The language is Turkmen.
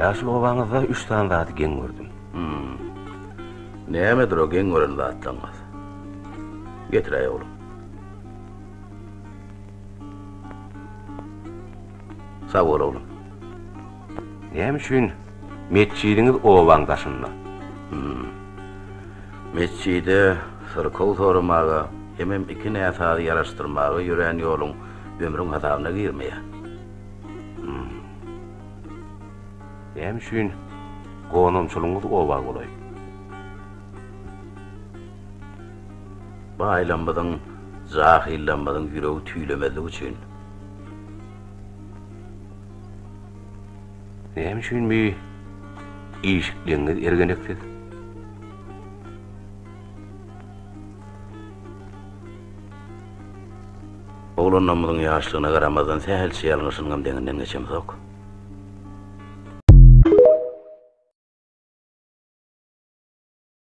Ýaşuly obaňyzda üç sany zady geň gördüm. Hum. Nämedir o geň gören zatlaryňyz? Getiräý oglum. Sag bol oglum. Näme üçin metjidiňiz obaň daşynda? Hum. Metjide syrkaw soramaga hemem iki näsazy ýaraşdyrmaga ýörän ýoluň ömrüň hasabyna girmeýär. Hum. Näme üçin gonamçylygyňyz oba golaý? Baýlamyzyň, jahyllamyzyň ýüregi tüýlemezligi üçin. Näme üçin bi işikleňňiz ergeneksiz? Oglanlarymyzyň ýaşlygyna garamazdan sähelçe ýalňyşynyňam deňinden geçemzok.